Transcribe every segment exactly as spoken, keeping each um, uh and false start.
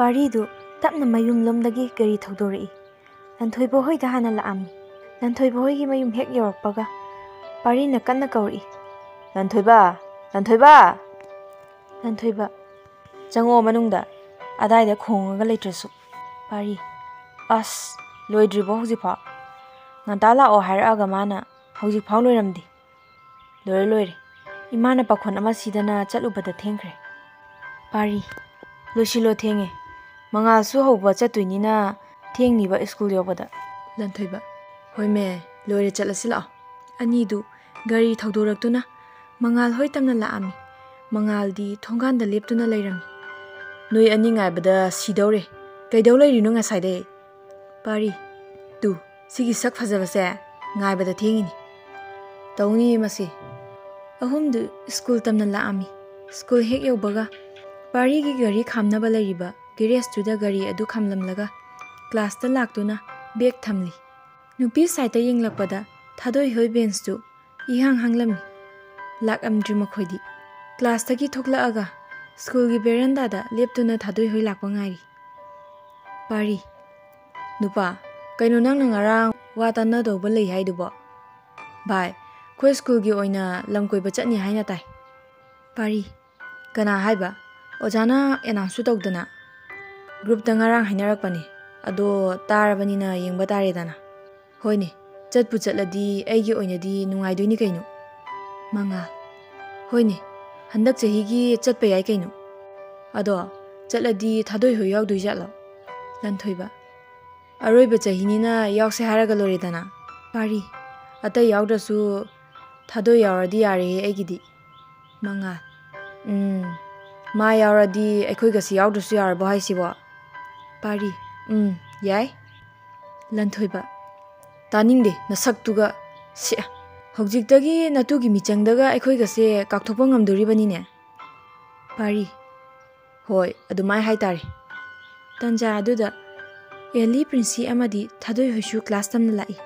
ꯄꯥꯔꯤꯗꯨ ꯇꯞꯅ ꯃꯌꯨꯝꯂꯣꯝꯗꯒꯤ ꯒꯥꯔꯤ ꯊꯧꯗꯣꯔꯛꯏ꯫ ꯂꯟꯊꯣꯏꯕ ꯍꯣꯏꯗ ꯍꯥꯟꯅ ꯂꯥꯛꯑꯝꯃꯤ꯫ ꯂꯟꯊꯣꯏꯕ ꯍꯣꯏꯒꯤ ꯃꯌꯨꯝ ꯍꯦꯛ ꯌꯧꯔꯛꯄꯒ ꯄꯥꯔꯤꯅ ꯀꯟꯅ ꯀꯧꯔꯛꯏ, "ꯂꯟꯊꯣꯏꯕ! ꯂꯟꯊꯣꯏꯕ!" ꯂꯟꯊꯣꯏꯕ, "ꯆꯪꯉꯛꯑꯣ ꯃꯅꯨꯡꯗ, ꯑꯗꯥꯏꯗ ꯈꯣꯡꯉꯒ ꯂꯩꯇ꯭ꯔꯁꯨ꯫" ꯄꯥꯔꯤ, "ꯑꯁ, ꯂꯣꯏꯗ꯭ꯔꯤꯕꯣ ꯍꯧꯖꯤꯛꯐꯥꯎ? ꯉꯟꯇꯥ ꯂꯥꯛꯑꯣ ꯍꯥꯏꯔꯛꯑꯒ ꯃꯥꯅ ꯍꯧꯖꯤꯛꯐꯥꯎ ꯂꯣꯏꯔꯝꯗꯦ꯫" "ꯂꯣꯏꯔꯦ, ꯂꯣꯏꯔꯦ꯫ ꯏꯃꯥꯅ ꯄꯥꯈꯣꯟ ꯑꯃ ꯁꯤꯗꯅ ꯆꯠꯂꯨꯕꯗ ꯊꯦꯡꯈ꯭ꯔꯦ꯫" ꯄꯥꯔꯤ, "ꯂꯣꯏꯁꯤꯜꯂꯣ, ꯊꯦꯡꯉꯦ꯫ ꯃꯉꯥꯜꯁꯨ ꯍꯧꯕ ꯆꯠꯇꯣꯏꯅꯤꯅ ꯊꯦꯡꯅꯤꯕ ꯁ꯭ꯀꯨꯜ ꯌꯧꯕꯗ꯫" ꯂꯟꯊꯣꯏꯕ, "ꯍꯣꯏꯃꯦ, ꯂꯣꯏꯔꯦ, ꯆꯠꯂꯁꯤ ꯂꯥꯛꯑꯣ꯫" ꯑꯅꯤꯗꯨ ꯒꯥꯔꯤ ꯊꯧꯗꯣꯔꯛꯇꯨꯅ ꯃꯉꯥꯜ ꯍꯣꯏ ꯇꯝꯅ ꯂꯥꯛꯑꯝꯃꯤ꯫ ꯃꯉꯥꯜꯗꯤ ꯊꯣꯡꯒꯥꯟꯗ ꯂꯦꯞꯇꯨꯅ ꯂꯩꯔꯝꯃꯤ꯫ "ꯅꯣꯏ ꯑꯅꯤ ꯉꯥꯏꯕꯗ ꯁꯤꯗꯧꯔꯦ꯫ ꯀꯩꯗꯧ ꯂꯩꯔꯤꯅꯣ ꯉꯁꯥꯏꯗꯩ?" ꯄꯥꯔꯤ, "ꯇꯨ, ꯁꯤꯒꯤ ꯁꯛ ꯐꯖꯕꯁꯦ ꯉꯥꯏꯕꯗ ꯊꯦꯡꯉꯤꯅꯤ꯫ ꯇꯧꯅꯤꯌꯦ ꯃꯁꯤ꯫" ꯑꯍꯨꯝꯗꯨ ꯁ꯭ꯀꯨꯜ ꯇꯝꯅ ꯂꯥꯛꯑꯝꯃꯤ꯫ ꯁ꯭ꯀꯨꯜ ꯍꯦꯛ ꯌꯧꯕꯒ ꯄꯥꯔꯤꯒꯤ ꯒꯥꯔꯤ ꯈꯥꯝꯅꯕ ꯂꯩꯔꯤꯕ ꯒꯦꯔꯦꯖꯇꯨꯗ ꯒꯥꯔꯤ ꯑꯗꯨ ꯈꯥꯝꯂꯝꯂꯒ ꯀ꯭ꯂꯥꯁꯇ ꯂꯥꯛꯇꯨꯅ ꯕꯦꯒ ꯊꯝꯂꯤ꯫ ꯅꯨꯄꯤ ꯁꯥꯏꯠꯇ ꯌꯦꯡꯂꯛꯄꯗ ꯊꯥꯗꯣꯏ ꯍꯣꯏ ꯕꯦꯟꯁꯇꯨ ꯏꯍꯥꯡ ꯍꯥꯡꯂꯝꯃꯤ꯫ ꯂꯥꯛꯂꯝꯗ꯭ꯔꯤ ꯃꯈꯣꯏꯗꯤ꯫ ꯀ꯭ꯂꯥꯁꯇꯒꯤ ꯊꯣꯛꯂꯛꯑꯒ ꯁ꯭ꯀꯨꯜꯒꯤ ꯕꯦꯔꯟꯗꯥꯗ ꯂꯦꯞꯇꯨꯅ ꯊꯥꯗꯣꯏ ꯍꯣꯏ ꯂꯥꯛꯄ ꯉꯥꯏꯔꯤ꯫ ꯄꯥꯔꯤ, "ꯅꯨꯄꯥ, ꯀꯩꯅꯣ ꯅꯪꯅ ꯉꯔꯥꯡ ꯋꯥ ꯇꯥꯟꯅꯗꯧꯕ ꯂꯩ ꯍꯥꯏꯗꯨꯕꯣ?" "ꯚꯥꯏ, ꯑꯩꯈꯣꯏ ꯁ꯭ꯀꯨꯜꯒꯤ ꯑꯣꯏꯅ ꯂꯝ ꯀꯣꯏꯕ ꯆꯠꯅꯤ ꯍꯥꯏꯅ ꯇꯥꯏ꯫" ꯄꯥꯔꯤ, "ꯀꯅꯥ ꯍꯥꯏꯕ? ꯑꯣꯖꯥꯅ ꯑꯦꯅꯥꯎꯟꯁꯁꯨ ꯇꯧꯗꯅ꯫ ꯒ꯭ꯔꯨꯞꯇ ꯉꯔꯥꯡ ꯍꯥꯏꯅꯔꯛꯄꯅꯦ꯫ ꯑꯗꯣ ꯇꯥꯔꯕꯅꯤꯅ ꯌꯦꯡꯕ ꯇꯥꯔꯦꯗꯅ꯫" "ꯍꯣꯏꯅꯦ, ꯆꯠꯄꯨ ꯆꯠꯂꯗꯤ ꯑꯩꯒꯤ ꯑꯣꯏꯅꯗꯤ ꯅꯨꯡꯉꯥꯏꯗꯣꯏꯅꯤ ꯀꯩꯅꯣ꯫" ꯃꯉꯥꯜ, "ꯍꯣꯏꯅꯦ, ꯍꯟꯗꯛ ꯆꯍꯤꯒꯤ ꯆꯠꯄ ꯌꯥꯏ ꯀꯩꯅꯣ꯫ ꯑꯗꯣ ꯆꯠꯂꯗꯤ ꯊꯥꯗꯣꯏ ꯍꯣꯏ ꯌꯥꯎꯗꯣꯏ ꯖꯥꯠꯂꯣ?" ꯂꯟꯊꯣꯏꯕ, "ꯑꯔꯣꯏꯕ ꯆꯍꯤꯅꯤꯅ ꯌꯥꯎꯁꯦ ꯍꯥꯏꯔꯒ ꯂꯣꯏꯔꯦꯗꯅ꯫" ꯄꯥꯔꯤ, "ꯑꯇꯩ ꯌꯥꯎꯗ꯭ꯔꯁꯨ ꯊꯥꯗꯣꯏ ꯌꯥꯎꯔꯗꯤ ꯌꯥꯔꯦꯍꯦ ꯑꯩꯒꯤꯗꯤ꯫" ꯃꯉꯥꯜ, "ꯎꯝ, ꯃꯥ ꯌꯥꯎꯔꯗꯤ ꯑꯩꯈꯣꯏꯒꯁꯤ ꯌꯥꯎꯗ꯭ꯔꯁꯨ ꯌꯥꯔꯕꯣ ꯍꯥꯏꯁꯤꯕꯣ?" ꯄꯥꯔꯤ, "ꯎꯝ, ꯌꯥꯏ꯫" ꯂꯟꯊꯣꯏꯕ, "ꯇꯥꯅꯤꯡꯗꯦ ꯅꯁꯛꯇꯨꯒ꯫ ꯁꯦ, ꯍꯧꯖꯤꯛꯇꯒꯤ ꯅꯇꯨꯒꯤ ꯃꯤꯆꯪꯗꯒ ꯑꯩꯈꯣꯏꯒꯁꯦ ꯀꯥꯎꯊꯣꯛꯄ ꯉꯝꯗꯣꯔꯤꯕꯅꯤꯅꯦ꯫" ꯄꯥꯔꯤ, "ꯍꯣꯏ, ꯑꯗꯨꯃꯥꯏ ꯍꯥꯏꯇꯥꯔꯦ꯫" ꯇꯟꯖꯥ ꯑꯗꯨꯗ ꯑꯦꯂꯤ, ꯄ꯭ꯔꯤꯟꯁꯤ ꯑꯃꯗꯤ ꯊꯥꯗꯣꯏ ꯍꯣꯏꯁꯨ ꯀ꯭ꯂꯥꯁ ꯇꯝꯅ ꯂꯥꯛꯏ꯫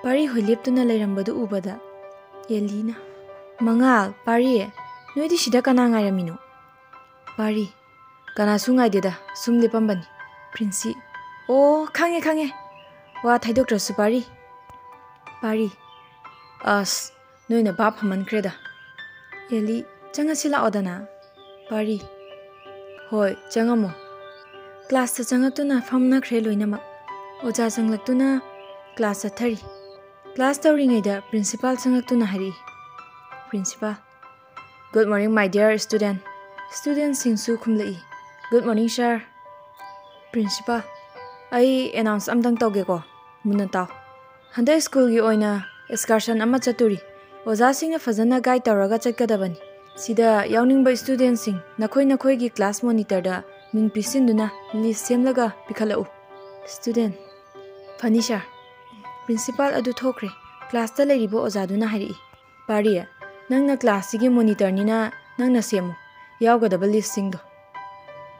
ꯄꯥꯔꯤ ꯍꯣꯏ ꯂꯦꯞꯇꯨꯅ ꯂꯩꯔꯝꯕꯗꯨ ꯎꯕꯗ ꯑꯦꯂꯤꯅ, "ꯃꯉꯥꯜ, ꯄꯥꯔꯤ, ꯅꯣꯏꯗꯤ ꯁꯤꯗ ꯀꯅꯥ ꯉꯥꯏꯔꯝꯃꯤꯅꯣ?" ꯄꯥꯔꯤ, "ꯀꯅꯥꯁꯨ ꯉꯥꯏꯗꯦꯗ, ꯁꯨꯝ ꯂꯦꯞꯄꯝꯕꯅꯤ꯫" ꯄ꯭ꯔꯤꯟꯁꯤ, "ꯑꯣ, ꯈꯪꯉꯦ, ꯈꯪꯉꯦ꯫ ꯋꯥ ꯊꯩꯗꯣꯛꯇ꯭ꯔꯁꯨ ꯄꯥꯔꯤ꯫" ꯄꯥꯔꯤ, "ꯑꯁ, ꯅꯣꯏꯅ ꯚꯥꯞ ꯐꯃꯟꯈ꯭ꯔꯦꯗ꯫" ꯑꯦꯂꯤ, "ꯆꯪꯉꯁꯤ ꯂꯥꯛꯑꯣꯗꯅ꯫" ꯄꯥꯔꯤ, "ꯍꯣꯏ, ꯆꯪꯉꯝꯃꯣ꯫" ꯀ꯭ꯂꯥꯁꯇ ꯆꯪꯉꯛꯇꯨꯅ ꯐꯝꯅꯈ꯭ꯔꯦ ꯂꯣꯏꯅꯃꯛ꯫ ꯑꯣꯖꯥ ꯆꯪꯂꯛꯇꯨꯅ ꯀ꯭ꯂꯥꯁ ꯆꯠꯊꯔꯤ꯫ ꯀ꯭ꯂꯥꯁ ꯇꯧꯔꯤꯉꯩꯗ ꯄ꯭ꯔꯤꯟꯁꯤꯄꯥꯜ ꯆꯪꯉꯛꯇꯨꯅ ꯍꯥꯏꯔꯛꯏ, "principal, Good morning, my dear student꯫" ꯁ꯭ꯇꯨꯗꯦꯟꯠꯁꯤꯡꯁꯨ ꯈꯨꯝꯂꯛꯏ, "Good morning, sir꯫" Principal, "ꯑꯩ ꯑꯦꯅꯥꯎꯟꯁ ꯑꯝꯇꯪ ꯇꯧꯒꯦꯀꯣ, ꯃꯨꯟꯅ ꯇꯥꯎ꯫ ꯍꯟꯗꯛ ꯁ꯭ꯀꯨꯜꯒꯤ ꯑꯣꯏꯅ ꯑꯦꯛꯁꯀꯔꯁꯟ ꯑꯃ ꯆꯠꯇꯣꯔꯤ꯫ ꯑꯣꯖꯥꯁꯤꯡꯅ ꯐꯖꯅ ꯒꯥꯏꯗ ꯇꯧꯔꯒ ꯆꯠꯀꯗꯕꯅꯤ꯫ ꯁꯤꯗ ꯌꯥꯎꯅꯤꯡꯕ ꯁ꯭ꯇꯨꯗꯦꯟꯠꯁꯤꯡ ꯅꯈꯣꯏ ꯅꯈꯣꯏꯒꯤ ꯀ꯭ꯂꯥꯁ ꯃꯣꯅꯤꯇꯔꯗ ꯃꯤꯡ ꯄꯤꯁꯤꯟꯗꯨꯅ ꯂꯤꯁ ꯁꯦꯝꯂꯒ ꯄꯤꯈꯠꯂꯛꯎ꯫" ꯁ꯭ꯇꯨꯗꯦꯟꯠ, "ꯐꯅꯤ, ꯁꯥꯔ꯫" ꯄ꯭ꯔꯤꯟꯁꯤꯄꯥꯜ ꯑꯗꯨ ꯊꯣꯛꯈ꯭ꯔꯦ꯫ ꯀ꯭ꯂꯥꯁꯇ ꯂꯩꯔꯤꯕ ꯑꯣꯖꯥꯗꯨꯅ ꯍꯥꯏꯔꯛꯏ, "ꯄꯥꯔꯤ, ꯅꯪꯅ ꯀ꯭ꯂꯥꯁꯁꯤꯒꯤ ꯃꯣꯅꯤꯇꯔꯅꯤꯅ ꯅꯪꯅ ꯁꯦꯝꯃꯨ ꯌꯥꯎꯒꯗꯕ ꯂꯤꯁꯁꯤꯡꯗꯣ꯫"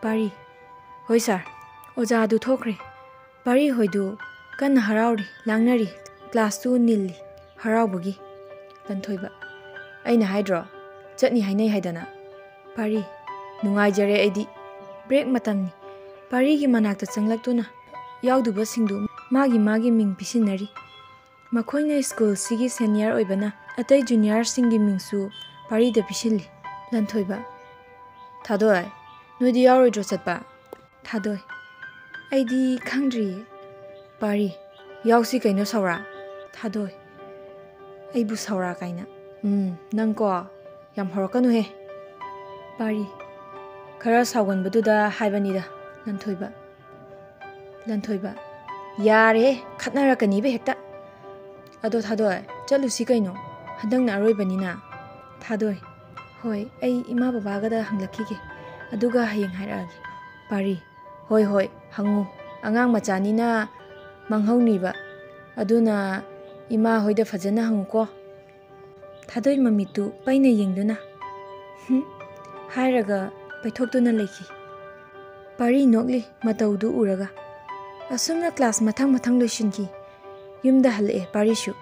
ꯄꯥꯔꯤ, "ꯍꯣꯏ, ꯁꯥꯔ꯫" ꯑꯣꯖꯥ ꯑꯗꯨ ꯊꯣꯛꯈ꯭ꯔꯦ꯫ ꯄꯥꯔꯤ ꯍꯣꯏꯗꯨ ꯀꯟꯅ ꯍꯔꯥꯎꯔꯤ, ꯂꯥꯡꯅꯔꯤ, ꯀ꯭ꯂꯥꯁꯇꯨ ꯅꯤꯜꯂꯤ ꯍꯔꯥꯎꯕꯒꯤ꯫ ꯂꯟꯊꯣꯏꯕ, "ꯑꯩꯅ ꯍꯥꯏꯗ꯭ꯔꯣ, ꯆꯠꯅꯤ ꯍꯥꯏꯅꯩ ꯍꯥꯏꯗꯅ꯫" ꯄꯥꯔꯤ, "ꯅꯨꯡꯉꯥꯏꯖꯔꯦ ꯑꯩꯗꯤ꯫" ꯕ꯭ꯔꯦꯛ ꯃꯇꯝꯅꯤ꯫ ꯄꯥꯔꯤꯒꯤ ꯃꯅꯥꯛꯇ ꯆꯪꯂꯛꯇꯨꯅ ꯌꯥꯎꯗꯨꯕꯁꯤꯡꯗꯨ ꯃꯥꯒꯤ ꯃꯥꯒꯤ ꯃꯤꯡ ꯄꯤꯁꯤꯟꯅꯔꯤ꯫ ꯃꯈꯣꯏꯅ ꯁ꯭ꯀꯨꯜꯁꯤꯒꯤ ꯁꯦꯅꯤꯌꯔ ꯑꯣꯏꯕꯅ ꯑꯇꯩ ꯖꯨꯅꯤꯌꯔꯁꯤꯡꯒꯤ ꯃꯤꯡꯁꯨ ꯄꯥꯔꯤꯗ ꯄꯤꯁꯤꯜꯂꯤ꯫ ꯂꯟꯊꯣꯏꯕ, "ꯊꯥꯗꯣꯏ, ꯅꯣꯏꯗꯤ ꯌꯥꯎꯔꯣꯏꯗ꯭ꯔꯣ ꯆꯠꯄ?" ꯊꯥꯗꯣꯏ, "ꯑꯩꯗꯤ ꯈꯪꯗ꯭ꯔꯤꯌꯦ꯫" ꯄꯥꯔꯤ, "ꯌꯥꯎꯁꯤ ꯀꯩꯅꯣ ꯁꯧꯔꯥ꯫" ꯊꯥꯗꯣꯏ, "ꯑꯩꯕꯨ ꯁꯧꯔꯥ ꯀꯥꯏꯅ꯫ ꯎꯝ, ꯅꯪꯀꯣ, ꯌꯥꯝ ꯍꯧꯔꯛꯀꯅꯨꯍꯦ꯫" ꯄꯥꯔꯤ, "ꯈꯔ ꯁꯥꯎꯒꯟꯕꯗꯨꯗ ꯍꯥꯏꯕꯅꯤꯗ, ꯂꯟꯊꯣꯏꯕ꯫" ꯂꯟꯊꯣꯏꯕ, "ꯌꯥꯔꯦꯍꯦ, ꯈꯠꯅꯔꯛꯀꯅꯤꯕ ꯍꯦꯛꯇ꯫ ꯑꯗꯣ ꯊꯥꯗꯣꯏ, ꯆꯠꯂꯨꯁꯤ ꯀꯩꯅꯣ, ꯍꯟꯗꯛꯅ ꯑꯔꯣꯏꯕꯅꯤꯅ꯫" ꯊꯥꯗꯣꯏ, "ꯍꯣꯏ, ꯑꯩ ꯏꯃꯥ ꯕꯕꯥꯒꯗ ꯍꯪꯂꯛꯈꯤꯒꯦ, ꯑꯗꯨꯒ ꯍꯌꯦꯡ ꯍꯥꯏꯔꯛꯑꯒꯦ꯫" ꯄꯥꯔꯤ, "ꯍꯣꯏ, ꯍꯣꯏ, ꯍꯪꯉꯨ꯫ ꯑꯉꯥꯡ ꯃꯆꯥꯅꯤꯅ ꯃꯥꯡꯍꯧꯅꯤꯕ꯫ ꯑꯗꯨꯅ ꯏꯃꯥ ꯍꯣꯏꯗ ꯐꯖꯅ ꯍꯪꯉꯨꯀꯣ꯫" ꯊꯥꯗꯣꯏ ꯃꯃꯤꯠꯇꯨ ꯄꯩꯅ ꯌꯦꯡꯗꯨꯅ, "ꯍꯨꯝ," ꯍꯥꯏꯔꯒ ꯄꯩꯊꯣꯛꯇꯨꯅ ꯂꯩꯈꯤ꯫ ꯄꯥꯔꯤ ꯅꯣꯛꯂꯤ ꯃꯇꯧꯗꯨ ꯎꯔꯒ꯫ ꯑꯁꯨꯝꯅ ꯀ꯭ꯂꯥꯁ ꯃꯊꯪ ꯃꯊꯪ ꯂꯣꯏꯁꯤꯟꯈꯤ꯫ ꯌꯨꯝꯗ ꯍꯜꯂꯛꯑꯦ ꯄꯥꯔꯤꯁꯨ꯫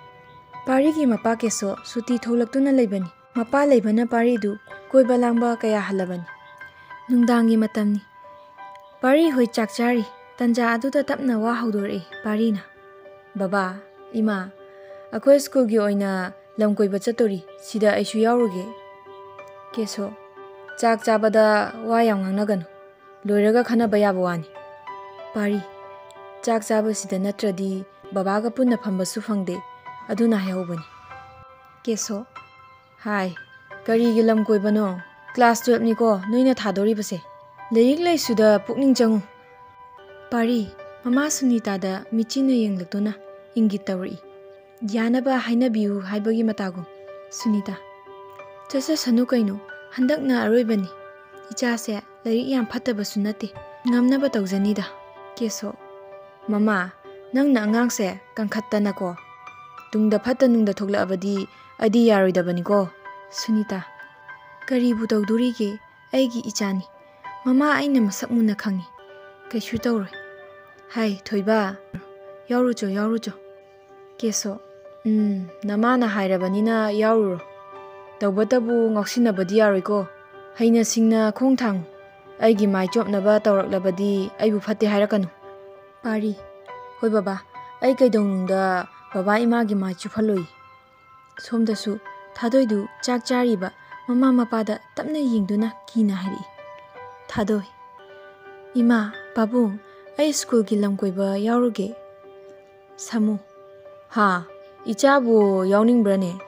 ꯄꯥꯔꯤꯒꯤ ꯃꯄꯥ ꯀꯦꯁꯣ ꯁꯨꯇꯤ ꯊꯣꯛꯂꯛꯇꯨꯅ ꯂꯩꯕꯅꯤ꯫ ꯃꯄꯥ ꯂꯩꯕꯅ ꯄꯥꯔꯤꯗꯨ ꯀꯣꯏꯕ ꯂꯥꯡꯕ ꯀꯌꯥ ꯍꯜꯂꯕꯅꯤ꯫ ꯅꯨꯡꯗꯥꯡꯒꯤ ꯃꯇꯝꯅꯤ꯫ ꯄꯥꯔꯤ ꯍꯣꯏ ꯆꯥꯛ ꯆꯥꯔꯤ꯫ ꯇꯟꯖꯥ ꯑꯗꯨꯗ ꯇꯞꯅ ꯋꯥ ꯍꯧꯗꯣꯔꯛꯏ ꯄꯥꯔꯤꯅ꯫ "ꯕꯕꯥ, ꯏꯃꯥ, ꯑꯩꯈꯣꯏ ꯁ꯭ꯀꯨꯜꯒꯤ ꯑꯣꯏꯅ ꯂꯝ ꯀꯣꯏꯕ ꯆꯠꯇꯣꯔꯤ, ꯁꯤꯗ ꯑꯩꯁꯨ ꯌꯥꯎꯔꯨꯒꯦ꯫" ꯀꯦꯁꯣ, "ꯆꯥꯛ ꯆꯥꯕꯗ ꯋꯥ ꯌꯥꯝ ꯉꯥꯡꯅꯒꯅꯨ, ꯂꯣꯏꯔꯒ ꯈꯟꯅꯕ ꯌꯥꯕ ꯋꯥꯅꯤ꯫" ꯄꯥꯔꯤ, "ꯆꯥꯛ ꯆꯥꯕꯁꯤꯗ ꯅꯠꯇ꯭ꯔꯗꯤ ꯕꯕꯥꯒ ꯄꯨꯟꯅ ꯐꯝꯕꯁꯨ ꯐꯪꯗꯦ, ꯑꯗꯨꯅ ꯍꯥꯏꯍꯧꯕꯅꯤ꯫" ꯀꯦꯁꯣ, "ꯍꯥꯏ, ꯀꯔꯤꯒꯤ ꯂꯝ ꯀꯣꯏꯕꯅꯣ? ꯀ꯭ꯂꯥꯁ ꯇꯨꯌꯦꯜꯞꯅꯤꯀꯣ ꯅꯣꯏꯅ ꯊꯥꯗꯣꯔꯤꯕꯁꯦ꯫ ꯂꯥꯏꯔꯤꯛ ꯂꯥꯏꯁꯨꯗ ꯄꯨꯛꯅꯤꯡ ꯆꯪꯉꯨ꯫" ꯄꯥꯔꯤ, ꯃꯃꯥ ꯁꯨꯅꯤꯇꯥꯗ ꯃꯤꯠꯆꯤꯅ ꯌꯦꯡꯂꯛꯇꯨꯅ ꯏꯪꯒꯤꯠ ꯇꯧꯔꯛꯏ꯫ "ꯌꯥꯅꯕ ꯍꯥꯏꯅꯕꯤꯌꯨ ꯍꯥꯏꯕꯒꯤ ꯃꯇꯥꯒꯨꯝ꯫" ꯁꯨꯅꯤꯇꯥ, "ꯆꯠꯆꯁꯅꯨ ꯀꯩꯅꯣ, ꯍꯟꯗꯛꯅ ꯑꯔꯣꯏꯕꯅꯤ꯫ ꯏꯆꯥꯁꯦ ꯂꯥꯏꯔꯤꯛ ꯌꯥꯝ ꯐꯠꯇꯕꯁꯨ ꯅꯠꯇꯦ, ꯉꯝꯅꯕ ꯇꯧꯖꯅꯤꯗ꯫" ꯀꯦꯁꯣ, "ꯃꯃꯥ, ꯅꯪꯅ ꯑꯉꯥꯡꯁꯦ ꯀꯟꯈꯠꯇꯅꯀꯣ, ꯇꯨꯡꯗ ꯐꯠꯇ ꯅꯨꯡꯗ ꯊꯣꯛꯂꯛꯑꯕꯗꯤ ꯑꯩꯗꯤ ꯌꯥꯔꯣꯏꯗꯕꯅꯤꯀꯣ꯫" ꯁꯨꯅꯤꯇꯥ, "ꯀꯔꯤꯕꯨ ꯇꯧꯗꯣꯔꯤꯒꯦ? ꯑꯩꯒꯤ ꯏꯆꯥꯅꯤ꯫ ꯃꯃꯥ ꯑꯩꯅ ꯃꯁꯛ ꯃꯨꯟꯅ ꯈꯪꯉꯤ꯫ ꯀꯩꯁꯨ ꯇꯧꯔꯣꯏ꯫" "ꯍꯥꯏ, ꯊꯣꯏꯕ, ꯌꯥꯎꯔꯨꯆꯣ, ꯌꯥꯎꯔꯨꯆꯣ꯫" ꯀꯦꯁꯣ, "ꯎꯝ, ꯅꯃꯥꯅ ꯍꯥꯏꯔꯕꯅꯤꯅ ꯌꯥꯎꯔꯨꯔꯣ꯫ ꯇꯧꯕꯇꯕꯨ ꯉꯥꯎꯁꯤꯟꯅꯕꯗꯤ ꯌꯥꯔꯣꯏꯀꯣ꯫ ꯍꯩꯅ ꯁꯤꯡꯅ ꯈꯣꯡ ꯊꯥꯡꯉꯨ꯫ ꯑꯩꯒꯤ ꯃꯥꯏ ꯆꯣꯞꯅꯕ ꯇꯧꯔꯛꯂꯕꯗꯤ ꯑꯩꯕꯨ ꯐꯠꯇꯦ ꯍꯥꯏꯔꯛꯀꯅꯨ꯫" ꯄꯥꯔꯤ, "ꯍꯣꯏ ꯕꯕꯥ, ꯑꯩ ꯀꯩꯗꯧꯅꯨꯡꯗ ꯕꯕꯥ ꯏꯃꯥꯒꯤ ꯃꯥꯏ ꯆꯨꯞꯍꯜꯂꯣꯏ꯫" ꯁꯣꯝꯗꯁꯨ ꯊꯥꯗꯣꯏꯗꯨ ꯆꯥꯛ ꯆꯥꯔꯤꯕ ꯃꯃꯥ ꯃꯄꯥꯗ ꯇꯞꯅ ꯌꯦꯡꯗꯨꯅ ꯀꯤꯅ ꯍꯥꯏꯔꯛꯏ꯫ ꯊꯥꯗꯣꯏ, "ꯏꯃꯥ, ꯄꯥꯕꯨꯡ, ꯑꯩ ꯁ꯭ꯀꯨꯜꯒꯤ ꯂꯝ ꯀꯣꯏꯕ ꯌꯥꯎꯔꯨꯒꯦ꯫" ꯁꯥꯃꯨ, "ꯍꯥ? ꯏꯆꯥꯕꯨ ꯌꯥꯎꯅꯤꯡꯕ꯭ꯔꯅꯦ?"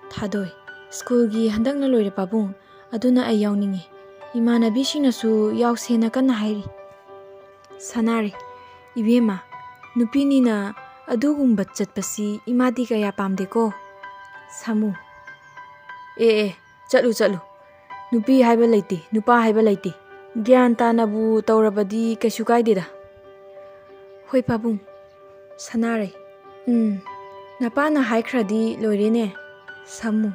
ꯊꯥꯗꯣꯏ, "ꯁ꯭ꯀꯨꯜꯒꯤ ꯍꯟꯗꯛꯅ ꯂꯣꯏꯔꯦ ꯄꯥꯕꯨꯡ, ꯑꯗꯨꯅ ꯑꯩ ꯌꯥꯎꯅꯤꯡꯉꯤ꯫ ꯏꯃꯥꯟꯅꯕꯤꯁꯤꯡꯅꯁꯨ ꯌꯥꯎꯁꯦꯅ ꯀꯟꯅ ꯍꯥꯏꯔꯤ꯫" ꯁꯅꯥꯔꯩ, "ꯏꯕꯦꯝꯃ, ꯅꯨꯄꯤꯅꯤꯅ ꯑꯗꯨꯒꯨꯝꯕ ꯆꯠꯄꯁꯤ ꯏꯃꯥꯗꯤ ꯀꯌꯥ ꯄꯥꯝꯗꯦꯀꯣ꯫" ꯁꯥꯃꯨ, "ꯑꯦ ꯑꯦ, ꯆꯠꯂꯨ ꯆꯠꯂꯨ꯫ ꯅꯨꯄꯤ ꯍꯥꯏꯕ ꯂꯩꯇꯦ, ꯅꯨꯄꯥ ꯍꯥꯏꯕ ꯂꯩꯇꯦ꯫ ꯒ꯭ꯌꯥꯟ ꯇꯥꯅꯕꯨ ꯇꯧꯔꯕꯗꯤ ꯀꯩꯁꯨ ꯀꯥꯏꯗꯦꯗ꯫" "ꯍꯣꯏ ꯄꯥꯕꯨꯡ꯫" ꯁꯅꯥꯔꯩ, "ꯎꯝ, ꯅꯄꯥꯅ ꯍꯥꯏꯈ꯭ꯔꯗꯤ ꯂꯣꯏꯔꯦꯅꯦ꯫" ꯁꯥꯃꯨ,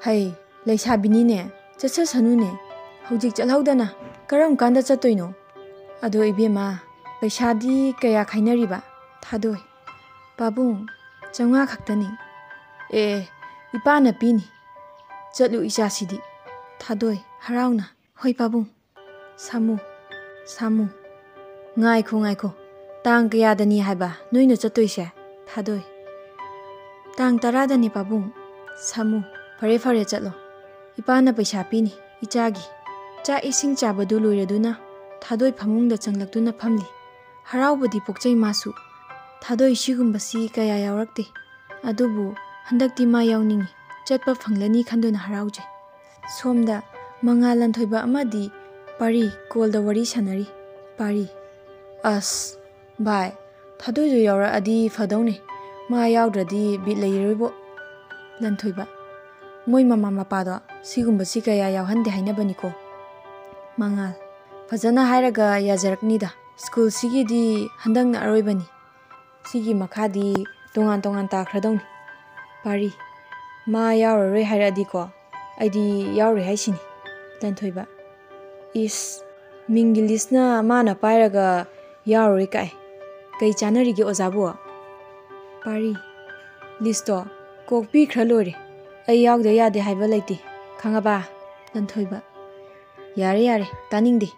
"ꯍꯩ, ꯂꯩꯁꯥꯕꯤꯅꯤꯅꯦ, ꯆꯠꯆꯁꯅꯨꯅꯦ꯫ ꯍꯧꯖꯤꯛ ꯆꯠꯍꯧꯗꯅ ꯀꯔꯝ ꯀꯥꯟꯗ ꯆꯠꯇꯣꯏꯅꯣ? ꯑꯗꯣ ꯏꯕꯦꯝꯃ, ꯄꯩꯁꯥꯗꯤ ꯀꯌꯥ ꯈꯥꯏꯅꯔꯤꯕ?" ꯊꯥꯗꯣꯏ, "ꯄꯥꯕꯨꯡ, ꯆꯥꯝꯃꯉꯥ ꯈꯛꯇꯅꯤ꯫" "ꯑꯦ, ꯏꯄꯥꯅ ꯄꯤꯅꯤ꯫ ꯆꯠꯂꯨ ꯏꯆꯥꯁꯤꯗꯤ꯫" ꯊꯥꯗꯣꯏ, ꯍꯔꯥꯎꯅ, "ꯍꯣꯏ ꯄꯥꯕꯨꯡ꯫ ꯁꯥꯃꯨ, ꯁꯥꯃꯨ꯫ ꯉꯥꯏꯈꯣ, ꯉꯥꯏꯈꯣ꯫ ꯇꯥꯡ ꯀꯌꯥꯗꯅꯤ ꯍꯥꯏꯕ ꯅꯣꯏꯅ ꯆꯠꯇꯣꯏꯁꯦ?" ꯊꯥꯗꯣꯏ꯫ "ꯇꯥꯡ ꯇꯔꯥꯗꯅꯤ ꯄꯥꯕꯨꯡ꯫" ꯁꯥꯃꯨ꯫ "ꯐꯔꯦ, ꯐꯔꯦ, ꯆꯠꯂꯣ꯫ ꯏꯄꯥꯅ ꯄꯩꯁꯥ ꯄꯤꯅꯤ ꯏꯆꯥꯒꯤ꯫" ꯆꯥꯛ ꯏꯁꯤꯡ ꯆꯥꯕꯗꯨ ꯂꯣꯏꯔꯗꯨꯅ ꯊꯥꯗꯣꯏ ꯐꯃꯨꯡꯗ ꯆꯪꯂꯛꯇꯨꯅ ꯐꯝꯂꯤ꯫ ꯍꯔꯥꯎꯕꯗꯤ ꯄꯣꯛꯆꯩ ꯃꯥꯁꯨ꯫ ꯊꯥꯗꯣꯏ ꯁꯤꯒꯨꯝꯕꯁꯤ ꯀꯌꯥ ꯌꯥꯎꯔꯛꯇꯦ꯫ ꯑꯗꯨꯕꯨ ꯍꯟꯗꯛꯇꯤ ꯃꯥ ꯌꯥꯎꯅꯤꯡꯏ꯫ ꯆꯠꯄ ꯐꯪꯂꯅꯤ ꯈꯟꯗꯨꯅ ꯍꯔꯥꯎꯖꯩ꯫ ꯁꯣꯝꯗ ꯃꯉꯥꯜ ꯂꯟꯊꯣꯏꯕ ꯑꯃꯗꯤ ꯄꯥꯔꯤ ꯀꯣꯜꯗ ꯋꯥꯔꯤ ꯁꯥꯟꯅꯔꯤ꯫ ꯄꯥꯔꯤ꯫ "ꯑꯁ, ꯚꯥꯏ, ꯊꯥꯗꯣꯏꯗꯨ ꯌꯥꯎꯔꯛꯑꯗꯤ ꯐꯗꯧꯅꯦ꯫ ꯃꯥ ꯌꯥꯎꯗ꯭ꯔꯗꯤ ꯕꯤꯠ ꯂꯩꯔꯣꯏꯕꯣ꯫" ꯂꯟꯊꯣꯏꯕ꯫ "ꯃꯣꯏ ꯃꯃꯥ ꯃꯄꯥꯗꯣ ꯁꯤꯒꯨꯝꯕꯁꯤ ꯀꯌꯥ ꯌꯥꯎꯍꯟꯗꯦ ꯍꯥꯏꯅꯕꯅꯤꯀꯣ꯫" ꯃꯉꯥꯜ꯫ "ꯐꯖꯅ ꯍꯥꯏꯔꯒ ꯌꯥꯖꯔꯛꯅꯤꯗ꯫ ꯁ꯭ꯀꯨꯜꯁꯤꯒꯤꯗꯤ ꯍꯟꯗꯛꯅ ꯑꯔꯣꯏꯕꯅꯤ꯫ ꯁꯤꯒꯤ ꯃꯈꯥꯗꯤ ꯇꯣꯉꯥꯟ ꯇꯣꯉꯥꯟ ꯇꯥꯈ꯭ꯔꯗꯧꯅꯤ꯫" ꯄꯥꯔꯤ꯫ "ꯃꯥ ꯌꯥꯎꯔꯔꯣꯏ ꯍꯥꯏꯔꯛꯑꯗꯤꯀꯣ, ꯑꯩꯗꯤ ꯌꯥꯎꯔꯣꯏ ꯍꯥꯏꯁꯤꯅꯤ꯫" ꯂꯟꯊꯣꯏꯕ꯫ "ꯏꯁ, ꯃꯤꯡꯒꯤ ꯂꯤꯁꯅ ꯃꯥꯅ ꯄꯥꯏꯔꯒ ꯌꯥꯎꯔꯣꯏ ꯀꯥꯏ꯫ ꯀꯩ ꯆꯥꯅꯔꯤꯒꯦ ꯑꯣꯖꯥꯕꯨ?" ꯄꯥꯔꯤ꯫ "ꯂꯤꯁꯇꯣ ꯀꯣꯛ ꯄꯤꯈ꯭ꯔ ꯂꯣꯏꯔꯦ꯫ ꯑꯩ ꯌꯥꯎꯗ ꯌꯥꯗꯦ ꯍꯥꯏꯕ ꯂꯩꯇꯦ, ꯈꯪꯉꯕ?" ꯂꯟꯊꯣꯏꯕ꯫ "ꯌꯥꯔꯦ, ꯌꯥꯔꯦ, ꯇꯥꯅꯤꯡꯗꯦ꯫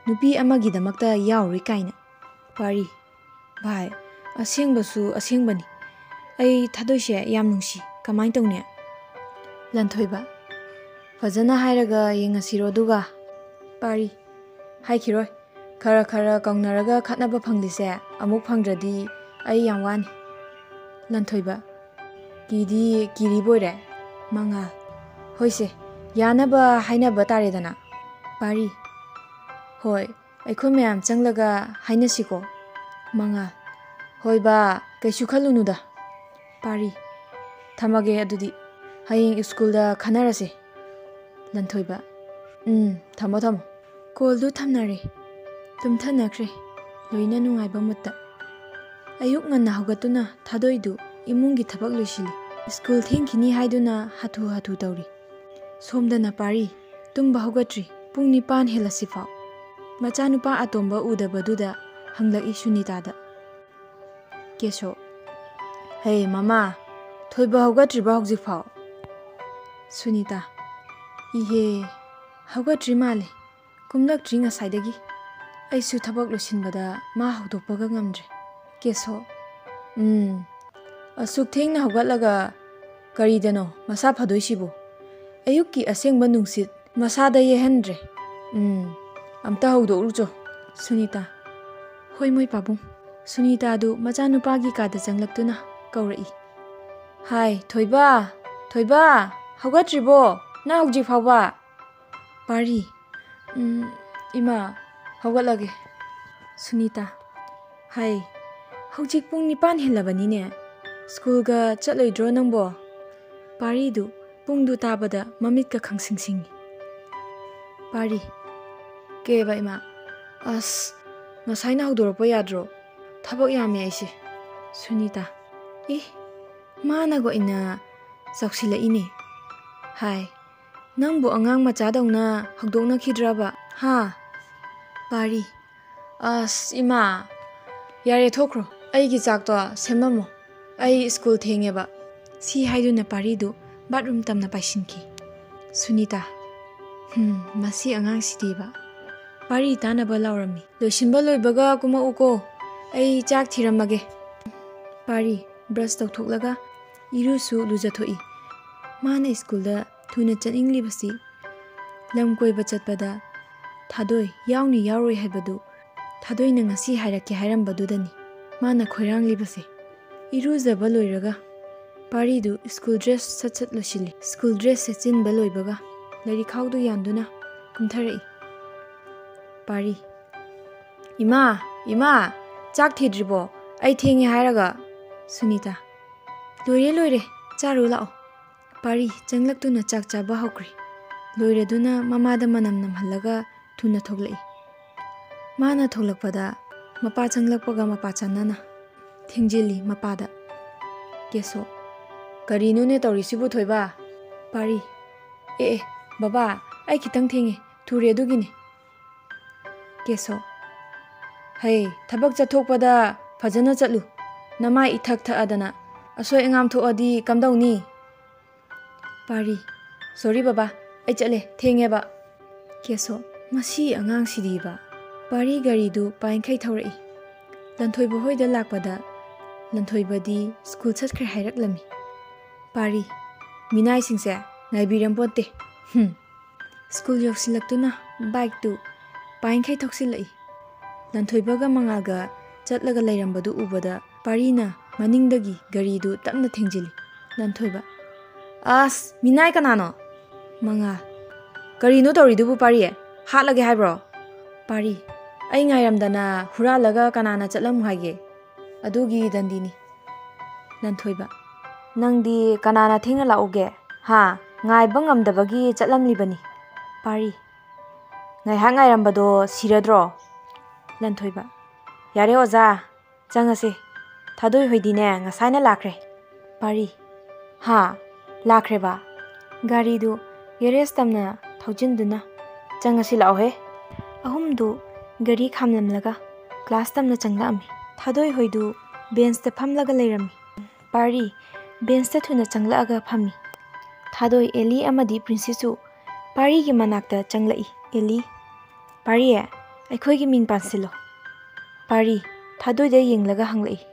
ꯅꯨꯄꯤ ꯑꯃꯒꯤꯗꯃꯛꯇ ꯌꯥꯎꯔꯣꯏ ꯀꯥꯏꯅ꯫" ꯄꯥꯔꯤ꯫ "ꯚꯥꯏ, ꯑꯁꯦꯡꯕꯁꯨ ꯑꯁꯦꯡꯕꯅꯤ꯫ ꯑꯩ ꯊꯥꯗꯣꯏꯁꯦ ꯌꯥꯝ ꯅꯨꯡꯁꯤ꯫ ꯀꯃꯥꯏꯅ ꯇꯧꯅꯤ?" ꯂꯟꯊꯣꯏꯕ꯫ "ꯐꯖꯅ ꯍꯥꯏꯔꯒ ꯌꯦꯡꯉꯁꯤꯔꯣ ꯑꯗꯨꯒ?" ꯄꯥꯔꯤ꯫ "ꯍꯥꯏꯈꯤꯔꯣꯏ꯫ ꯈꯔ ꯈꯔ ꯀꯧꯅꯔꯒ ꯈꯠꯅꯕ ꯐꯪꯂꯤꯁꯦ ꯑꯃꯨꯛ ꯐꯪꯗ꯭ꯔꯗꯤ ꯑꯩ ꯌꯥꯝ ꯋꯥꯅꯤ꯫" ꯂꯟꯊꯣꯏꯕ꯫ "ꯀꯤꯗꯤ ꯀꯤꯔꯤꯕꯣꯏꯔꯦ꯫" ꯃꯉꯥꯜ꯫ "ꯍꯣꯏꯁꯦ, ꯌꯥꯅꯕ ꯍꯥꯏꯅꯕ ꯇꯥꯔꯦꯗꯅ꯫" ꯄꯥꯔꯤ꯫ "ꯍꯣꯏ, ꯑꯩꯈꯣꯏ ꯃꯌꯥꯝ ꯆꯪꯂꯒ ꯍꯥꯏꯅꯁꯤꯀꯣ꯫" ꯃꯉꯥꯜ꯫ "ꯍꯣꯏ ꯕꯥ, ꯀꯩꯁꯨ ꯈꯜꯂꯨꯅꯨꯗ꯫" ꯄꯥꯔꯤ꯫ "ꯊꯝꯃꯒꯦ ꯑꯗꯨꯗꯤ, ꯍꯌꯦꯡ ꯁ꯭ꯀꯨꯜꯗ ꯈꯟꯅꯔꯁꯦ꯫" ꯂꯟꯊꯣꯏꯕ꯫ "ꯎꯝ, ꯊꯝꯃꯣ, ꯊꯝꯃꯣ꯫" ꯀꯣꯜꯗꯨ ꯊꯝꯅꯔꯦ꯫ ꯇꯨꯝꯊꯅꯈ꯭ꯔꯦ, ꯂꯣꯏꯅ ꯅꯨꯡꯉꯥꯏꯕ ꯃꯨꯠꯇ꯫ ꯑꯌꯨꯛ ꯉꯟꯅ ꯍꯧꯒꯠꯇꯨꯅ ꯊꯥꯗꯣꯏꯗꯨ ꯏꯃꯨꯡꯒꯤ ꯊꯕꯛ ꯂꯣꯏꯁꯤꯜꯂꯤ꯫ ꯁ꯭ꯀꯨꯜ ꯊꯦꯡꯈꯤꯅꯤ ꯍꯥꯏꯗꯨꯅ ꯍꯥꯊꯨ ꯍꯥꯊꯨ ꯇꯧꯔꯤ꯫ ꯁꯣꯝꯗꯅ ꯄꯥꯔꯤ ꯇꯨꯝꯕ ꯍꯧꯒꯠꯇ꯭ꯔꯤ꯫ ꯄꯨꯡ ꯅꯤꯄꯥꯟ ꯍꯦꯜꯂꯁꯤꯐꯥꯎ꯫ ꯃꯆꯥꯅꯨꯄꯥ ꯑꯇꯣꯝꯕ ꯎꯗꯕꯗꯨꯗ ꯍꯪꯂꯛꯏ ꯁꯨꯅꯤꯇꯥꯗ꯫ ꯀꯦꯁꯣ꯫ "ꯍꯦ ꯃꯃꯥ, ꯊꯣꯏꯕ ꯍꯧꯒꯠꯇ꯭ꯔꯤꯕ ꯍꯧꯖꯤꯛꯐꯥꯎ?" ꯁꯨꯅꯤꯇꯥ꯫ "ꯏꯍꯦ, ꯍꯧꯒꯠꯇ꯭ꯔꯤ ꯃꯥꯜꯂꯦ꯫ ꯀꯨꯝꯂꯛꯇ꯭ꯔꯤ ꯉꯁꯥꯏꯗꯒꯤ꯫ ꯑꯩꯁꯨ ꯊꯕꯛ ꯂꯣꯏꯁꯤꯟꯕꯗ ꯃꯥ ꯍꯧꯗꯣꯛꯄꯒ ꯉꯝꯗ꯭ꯔꯦ꯫ ꯀꯦꯁꯣ, ꯎꯝ, ꯑꯁꯨꯛ ꯊꯦꯡꯅ ꯍꯧꯒꯠꯂꯒ ꯀꯔꯤꯗꯅꯣ ꯃꯁꯥ ꯐꯗꯣꯏꯁꯤꯕꯨ? ꯑꯌꯨꯛꯀꯤ ꯑꯁꯦꯡꯕ ꯅꯨꯡꯁꯤꯠ ꯃꯁꯥꯗ ꯌꯩꯍꯟꯗ꯭ꯔꯦ꯫ ꯎꯝ, ꯑꯝꯇ ꯍꯧꯗꯣꯛꯎꯆꯣ꯫ ꯁꯨꯅꯤꯇꯥ, ꯍꯣꯏ ꯃꯣꯏ ꯄꯥꯕꯨꯡ꯫ ꯁꯨꯅꯤꯇꯥꯗꯨ ꯃꯆꯥꯅꯨꯄꯥꯒꯤ ꯀꯥꯗ ꯆꯪꯂꯛꯇꯨꯅ ꯀꯧꯔꯛꯏ꯫ ꯍꯥꯏ, ꯊꯣꯏꯕ, ꯊꯣꯏꯕ, ꯍꯧꯒꯠꯇ꯭ꯔꯤꯕꯣ ꯅꯪ ꯍꯧꯖꯤꯛ ꯐꯥꯎꯕ? ꯄꯥꯔꯤ, ꯎꯝ, ꯏꯃꯥ, ꯍꯧꯒꯠꯂꯒꯦ꯫ ꯁꯨꯅꯤꯇꯥ, ꯍꯥꯏ, ꯍꯧꯖꯤꯛ ꯄꯨꯡ ꯅꯤꯄꯥꯟ ꯍꯦꯜꯂꯕꯅꯤꯅꯦ꯫ ꯁ꯭ꯀꯨꯜꯒ ꯆꯠꯂꯣꯏꯗ꯭ꯔꯣ ꯅꯪꯕꯣ? ꯄꯥꯔꯤꯗꯨ ꯄꯨꯡꯗꯨ ꯇꯥꯕꯗ ꯃꯃꯤꯠꯀ ꯈꯪꯁꯤꯡ ꯁꯤꯡꯏ꯫ ꯄꯥꯔꯤ, ꯀꯩꯕ ꯏꯃꯥ? ꯑꯁ, ꯉꯁꯥꯏꯅ ꯍꯧꯗꯣꯔꯛꯄ ꯌꯥꯗ꯭ꯔꯣ? ꯊꯕꯛ ꯌꯥꯝꯃꯦ ꯑꯩꯁꯦ꯫ ꯁꯨꯅꯤꯇꯥ, ꯑꯦ, ꯃꯥꯅꯒ ꯑꯣꯏꯅ ꯆꯥꯎꯁꯤꯜꯂꯛꯏꯅꯦ꯫ ꯍꯥꯏ, ꯅꯪꯕꯨ ꯑꯉꯥꯡ ꯃꯆꯥꯗꯧꯅ ꯍꯧꯗꯣꯛꯅꯈꯤꯗ꯭ꯔꯕ? ꯍꯥ? ꯄꯥꯔꯤ, ꯑꯁ, ꯏꯃꯥ, ꯌꯥꯔꯦ, ꯊꯣꯛꯈ꯭ꯔꯣ꯫ ꯑꯩꯒꯤ ꯆꯥꯛꯇꯣ ꯁꯦꯝꯃꯝꯃꯣ꯫ ꯑꯩ ꯁ꯭ꯀꯨꯜ ꯊꯦꯡꯉꯦꯕ꯫ ꯁꯤ ꯍꯥꯏꯗꯨꯅ ꯄꯥꯔꯤꯗꯨ ꯕꯥꯠꯔꯨꯝ ꯇꯝꯅ ꯄꯥꯏꯁꯤꯟꯈꯤ꯫ ꯁꯨꯅꯤꯇꯥ, ꯍꯨꯝ, ꯃꯁꯤ ꯑꯉꯥꯡꯁꯤꯗꯤꯕ꯫ ꯄꯥꯔꯤ ꯇꯥꯅꯕ ꯂꯥꯎꯔꯝꯃꯤ꯫ ꯂꯣꯏꯁꯤꯟꯕ ꯂꯣꯏꯕꯒ ꯀꯨꯝꯃꯛꯎꯀꯣ꯫ ꯑꯩ ꯆꯥꯛ ꯊꯤꯔꯝꯃꯒꯦ꯫ ꯄꯥꯔꯤ ꯕ꯭ꯔꯁ ꯇꯧꯊꯣꯛꯂꯒ ꯏꯔꯨꯁꯨ ꯂꯨꯖꯊꯣꯛꯏ꯫ ꯃꯥꯅ ꯁ꯭ꯀꯨꯜꯗ ꯊꯨꯅ ꯆꯠꯅꯤꯡꯂꯤꯕꯁꯤ ꯂꯝ ꯀꯣꯏꯕ ꯆꯠꯄꯗ ꯊꯥꯗꯣꯏ ꯌꯥꯎꯅꯤ ꯌꯥꯎꯔꯣꯏ ꯍꯥꯏꯕꯗꯨ ꯊꯥꯗꯣꯏꯅ ꯉꯁꯤ ꯍꯥꯏꯔꯛꯀꯦ ꯍꯥꯏꯔꯝꯕꯗꯨꯗꯅꯤ ꯃꯥꯅ ꯈꯣꯏꯔꯥꯡꯂꯤꯕꯁꯦ꯫ ꯏꯔꯨꯖꯕ ꯂꯣꯏꯔꯒ ꯄꯥꯔꯤꯗꯨ ꯁ꯭ꯀꯨꯜ ꯗ꯭ꯔꯦꯁ ꯁꯠ ꯁꯠ ꯂꯣꯏꯁꯤꯜꯂꯤ꯫ ꯁ꯭ꯀꯨꯜ ꯗ꯭ꯔꯦꯁ ꯁꯦꯠꯆꯤꯟꯕ ꯂꯣꯏꯕꯒ ꯂꯥꯏꯔꯤꯛꯈꯥꯎꯗꯨ ꯌꯥꯟꯗꯨꯅ ꯀꯨꯝꯊꯔꯛꯏ꯫ ꯄꯥꯔꯤ, ꯏꯃꯥ, ꯏꯃꯥ, ꯆꯥꯛ ꯊꯤꯗ꯭ꯔꯤꯕꯣ? ꯑꯩ ꯊꯦꯡꯉꯦ ꯍꯥꯏꯔꯒ꯫ ꯁꯨꯅꯤꯇꯥ, ꯂꯣꯏꯔꯦ, ꯂꯣꯏꯔꯦ, ꯆꯥꯔꯨ ꯂꯥꯛꯑꯣ꯫ ꯄꯥꯔꯤ ꯆꯪꯂꯛꯇꯨꯅ ꯆꯥꯛ ꯆꯥꯕ ꯍꯧꯈ꯭ꯔꯦ꯫ ꯂꯣꯏꯔꯗꯨꯅ ꯃꯃꯥꯗ ꯃꯅꯝ ꯅꯝꯍꯜꯂꯒ ꯊꯨꯅ ꯊꯣꯛꯂꯛꯏ꯫ ꯃꯥꯅ ꯊꯣꯛꯂꯛꯄꯗ ꯃꯄꯥ ꯆꯪꯂꯛꯄꯒ ꯃꯄꯥ ꯆꯥꯟꯅꯅ ꯊꯦꯡꯖꯤꯜꯂꯤ ꯃꯄꯥꯗ꯫ ꯀꯦꯁꯣ, ꯀꯔꯤꯅꯣꯅꯦ ꯇꯧꯔꯤꯁꯤꯕꯨ ꯊꯣꯏꯕ? ꯄꯥꯔꯤ, ꯑꯦ, ꯑꯦ, ꯕꯕꯥ, ꯑꯩ ꯈꯤꯇꯪ ꯊꯦꯡꯉꯦ, ꯊꯨꯔꯦ ꯑꯗꯨꯒꯤꯅꯦ꯫ ꯀꯦꯁꯣ, ꯍꯩ, ꯊꯕꯛ ꯆꯠꯊꯣꯛꯄꯗ ꯐꯖꯅ ꯆꯠꯂꯨ꯫ ꯅꯃꯥꯏ ꯏꯊꯛ ꯊꯛꯑꯗꯅ ꯑꯁꯣꯏ ꯑꯉꯥꯝ ꯊꯣꯛꯑꯗꯤ ꯀꯝꯗꯧꯅꯤ? ꯄꯥꯔꯤ, ꯁꯣꯔꯤ ꯕꯕꯥ, ꯑꯩ ꯆꯠꯂꯦ, ꯊꯦꯡꯉꯦꯕ꯫ ꯀꯦꯁꯣ, "ꯃꯁꯤ ꯑꯉꯥꯡꯁꯤꯗꯤꯕ"꯫ ꯄꯥꯔꯤ ꯒꯥꯔꯤꯗꯨ ꯄꯥꯏꯡꯈꯩ ꯊꯧꯔꯛꯏ꯫ ꯂꯟꯊꯣꯏꯕ ꯍꯣꯏꯗ ꯂꯥꯛꯄꯗ ꯂꯟꯊꯣꯏꯕꯗꯤ ꯁ꯭ꯀꯨꯜ ꯆꯠꯈ꯭ꯔꯦ ꯍꯥꯏꯔꯛꯂꯝꯃꯤ꯫ ꯄꯥꯔꯤ, "ꯃꯤꯅꯥꯏꯁꯤꯡꯁꯦ ꯉꯥꯏꯕꯤꯔꯝꯄꯣꯟꯇꯦ꯫ ꯍꯨꯝ"꯫ ꯁ꯭ꯀꯨꯜ ꯌꯧꯁꯤꯜꯂꯛꯇꯨꯅ ꯕꯥꯏꯛꯇꯨ ꯄꯥꯏꯡꯈꯩ ꯊꯧꯁꯤꯜꯂꯛꯏ꯫ ꯂꯟꯊꯣꯏꯕꯒ ꯃꯉꯥꯜꯒ ꯆꯠꯂꯒ ꯂꯩꯔꯝꯕꯗꯨ ꯎꯕꯗ ꯄꯥꯔꯤꯅ ꯃꯅꯤꯡꯗꯒꯤ ꯒꯥꯔꯤꯗꯨ ꯇꯞꯅ ꯊꯦꯡꯖꯤꯜꯂꯤ꯫ ꯂꯟꯊꯣꯏꯕ, "ꯑꯁ, ꯃꯤꯅꯥꯏ ꯀꯅꯥꯅꯣ?" ꯃꯉꯥꯜ, "ꯀꯔꯤꯅꯣ ꯇꯧꯔꯤꯗꯨꯕꯨ ꯄꯥꯔꯤ? ꯍꯥꯠꯂꯒꯦ ꯍꯥꯏꯕ꯭ꯔꯣ?" ꯄꯥꯔꯤ, "ꯑꯩ ꯉꯥꯏꯔꯝꯗꯅ ꯍꯨꯔꯥꯜꯂꯒ ꯀꯅꯥꯅ ꯆꯠꯂꯝꯃꯨ ꯍꯥꯏꯒꯦ? ꯑꯗꯨꯒꯤ ꯗꯟꯗꯤꯅꯤ"꯫ ꯂꯟꯊꯣꯏꯕ, "ꯅꯪꯗꯤ ꯀꯅꯥꯅ ꯊꯦꯡꯅ ꯂꯥꯛꯎꯒꯦ? ꯍꯥ? ꯉꯥꯏꯕ ꯉꯝꯗꯕꯒꯤ ꯆꯠꯂꯝꯂꯤꯕꯅꯤ"꯫ ꯄꯥꯔꯤ, "ꯉꯥꯏꯍꯥꯛ ꯉꯥꯏꯔꯝꯕꯗꯣ ꯁꯤꯔꯗ꯭ꯔꯣ?" ꯂꯟꯊꯣꯏꯕ, "ꯌꯥꯔꯦ ꯑꯣꯖꯥ, ꯆꯪꯉꯁꯦ꯫ ꯊꯥꯗꯣꯏ ꯍꯣꯏꯗꯤꯅꯦ ꯉꯁꯥꯏꯅ ꯂꯥꯛꯈ꯭ꯔꯦ"꯫ ꯄꯥꯔꯤ, "ꯍꯥ? ꯂꯥꯛꯈ꯭ꯔꯦꯕ?" ꯒꯥꯔꯤꯗꯨ ꯒꯦꯔꯦꯖ ꯇꯝꯅ ꯊꯧꯖꯤꯟꯗꯨꯅ, "ꯆꯪꯉꯁꯤ ꯂꯥꯛꯑꯣꯍꯦ"꯫ ꯑꯍꯨꯝꯗꯨ ꯒꯥꯔꯤ ꯈꯥꯝꯂꯝꯂꯒ ꯀ꯭ꯂꯥꯁ ꯇꯝꯅ ꯆꯪꯂꯛꯑꯝꯃꯤ꯫ ꯊꯥꯗꯣꯏ ꯍꯣꯏꯗꯨ ꯕꯦꯟꯁꯇ ꯐꯝꯂꯒ ꯂꯩꯔꯝꯃꯤ꯫ ꯄꯥꯔꯤ ꯕꯦꯟꯁꯇ ꯊꯨꯅ ꯆꯪꯂꯛꯑꯒ ꯐꯝꯃꯤ꯫ ꯊꯥꯗꯣꯏ, ꯑꯦꯂꯤ ꯑꯃꯗꯤ ꯄ꯭ꯔꯤꯟꯁꯤꯁꯨ ꯄꯥꯔꯤꯒꯤ ꯃꯅꯥꯛꯇ ꯆꯪꯂꯛꯏ꯫ ꯑꯦꯂꯤ, "ꯄꯥꯔꯤ, ꯑꯩꯈꯣꯏꯒꯤ ꯃꯤꯡ ꯄꯥꯟꯁꯤꯜꯂꯣ"꯫ ꯄꯥꯔꯤ, ꯊꯥꯗꯣꯏꯗ ꯌꯦꯡꯂꯒ ꯍꯪꯂꯛꯏ꯫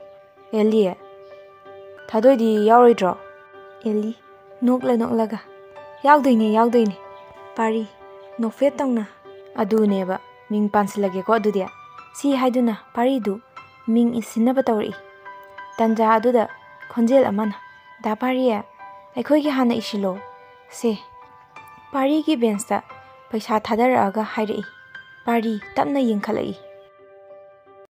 "ꯑꯦꯂꯤ, ꯊꯥꯗꯣꯏꯗꯤ ꯌꯥꯎꯔꯣꯏꯗ꯭ꯔꯣ?" ꯑꯦꯂꯤ, ꯅꯣꯛꯂ ꯅꯣꯛꯂꯒ, "ꯌꯥꯎꯗꯣꯏꯅꯦ, ꯌꯥꯎꯗꯣꯏꯅꯦ"꯫ ꯄꯥꯔꯤ, ꯅꯣꯛꯐꯦꯠ ꯇꯧꯅ, "ꯑꯗꯨꯅꯦꯕ, ꯃꯤꯡ ꯄꯥꯟꯁꯤꯜꯂꯒꯦꯀꯣ ꯑꯗꯨꯗꯤ"꯫ ꯁꯤ ꯍꯥꯏꯗꯨꯅ ꯄꯥꯔꯤꯗꯨ ꯃꯤꯡ ꯏꯁꯤꯟꯅꯕ ꯇꯧꯔꯛꯏ꯫ ꯇꯟꯖꯥ ꯑꯗꯨꯗ ꯈꯣꯟꯖꯦꯜ ꯑꯃꯅ, "ꯗꯥ ꯄꯥꯔꯤ, ꯑꯩꯈꯣꯏꯒꯤ ꯍꯥꯟꯅ ꯏꯁꯤꯜꯂꯣ"꯫ ꯁꯦ꯫ ꯄꯥꯔꯤꯒꯤ ꯕꯦꯟꯁꯇ ꯄꯩꯁꯥ ꯊꯥꯗꯔꯛꯑꯒ ꯍꯥꯏꯔꯛꯏ꯫ ꯄꯥꯔꯤ ꯇꯞꯅ ꯌꯦꯡꯈꯠꯂꯛꯏ꯫